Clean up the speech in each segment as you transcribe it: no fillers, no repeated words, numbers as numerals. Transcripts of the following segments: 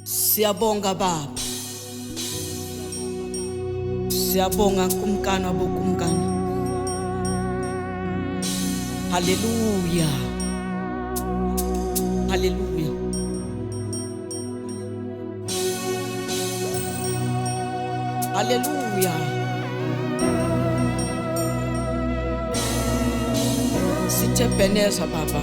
Siyabonga Baba. Siyabonga Kumkani wabokumkani. Haleluya. Haleluya. Haleluya. Sithe Beneza Baba.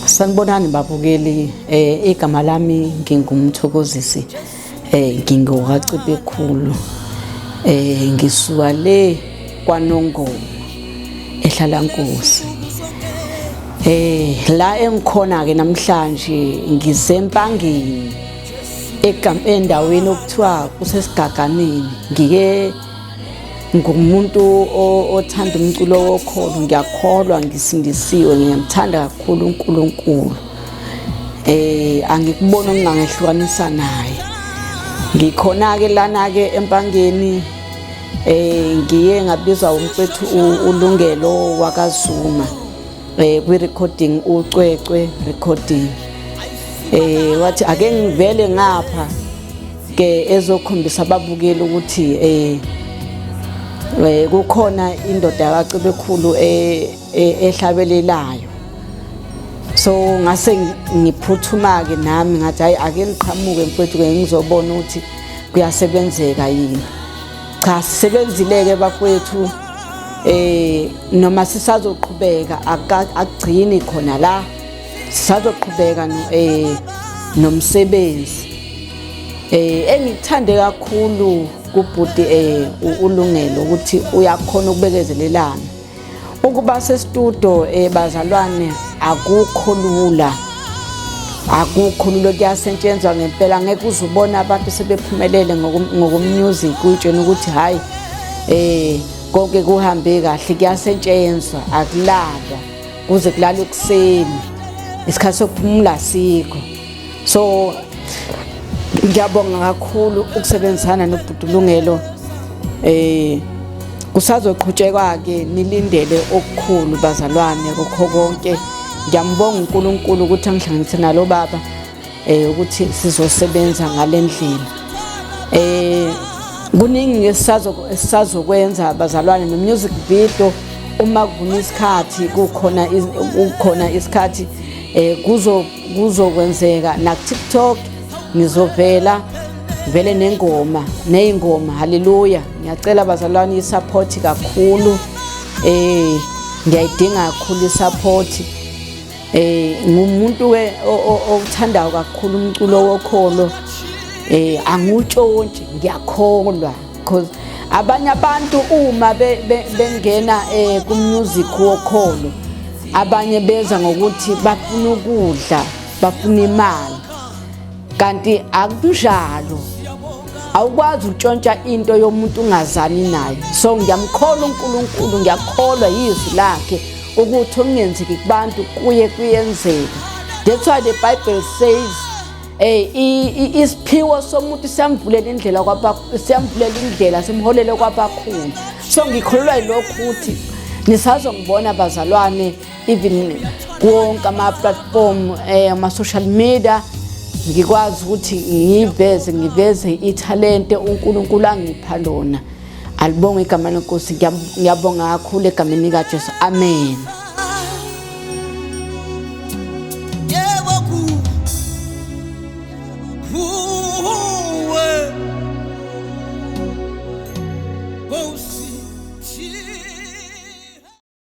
Sanibonani babukeli, igama lami ngingumthokozisi, ngingokaCibekhulu, ngisuka le kwaNongoma ehlalankosi. La engikhona ke namhlanje ngisempangeni endaweni okuthiwa kusesigaganeni. Ngike ngumuntu othanda umculo wokholo, ngiyakholwa, ngisindisiwe, ngiyamthanda kakhulu uNkulunkulu. Angikuboni okungangehlukanisa naye. Ngikhona ke lana ke empangeni, ngiye ngabizwa umfethu uLungelo wakaZuma kwi recording, uCwecwe recording. Wathi ake ngivele ngapha ke ezokhombisa ababukeli ukuthi kukhona indoda yakaCibekhulu ehlabelelayo. So ngase ngiphuthuma ke nami ngathi hayi ake ngiqhamuke mfethu ke ngizobona ukuthi kuyasebenzeka yini. Cha, sisebenzile ke bafowethu, noma sisazoqhubeka, akugcini khona la, sisazoqhubeka nomsebenzi. Engikuthande kakhulu kubhuti uLungelo ukuthi uyakhona ukubekezelelana. Ukuba sestudio, bazalwane, akukho lula, akukho lula, kuyasetshenzwa ngempela. Ngeke uze ubone abantu sebephumelele ngokomusic uyitshena ukuthi hayi, konke kuhambe kahle. Kuyasetshenzwa, akulalwa kuze kulalwe ekuseni, isikhathi sokuphumula sikho. So ngiyabonga kakhulu ukusebenzisana nobhuti Lungelo. Kusazoqhutshekwa ke, nilindele okukhulu bazalwane kukho konke. Ngiyambonga uNkulunkulu ukuthi angihlanganise nalo baba, ukuthi sizosebenza ngalendlela. Kuningi esisazokwenza bazalwane, no music video uma kuvuma isikhathi, kukhona isikhathi, kuzokwenzeka. Na TikTok ngizovela vele nengoma neyingoma. Haleluya! Ngiyacela bazalwane isupport kakhulu, ngiyayidinga kakhulu isupport. Ngumuntu ke othandayo kakhulu umculo wokholo, angiwutshontshi, ngiyakholwa, because abanye abantu uma bengena ku music wokholo, abanye beza ngokuthi bafuna ukudla, bafuna imali, kanti akunjalo. Awukwazi ukutshontsha into yomuntu ungazani nayo. So ngiyamkholwa uNkulunkulu, ngiyakholwa yizwi lakhe ukuthi okungenzeki kubantu kuye kuyenzeka. That's why the Bible says isiphiwo somuntu siyamvulela indlela kwaba, siyamvulela indlela, simholele kwabakhulu. So ngikholelwa yilokhu ukuthi nisazongibona bazalwane, even wonke ama-platform, ama-social media, ngikwazi ukuthi ngiveze ithalente uNkulunkulu angipha lona. Alibonge igama leNkosi. Ngiyabonga kakhulu egameni likaJesu, amen.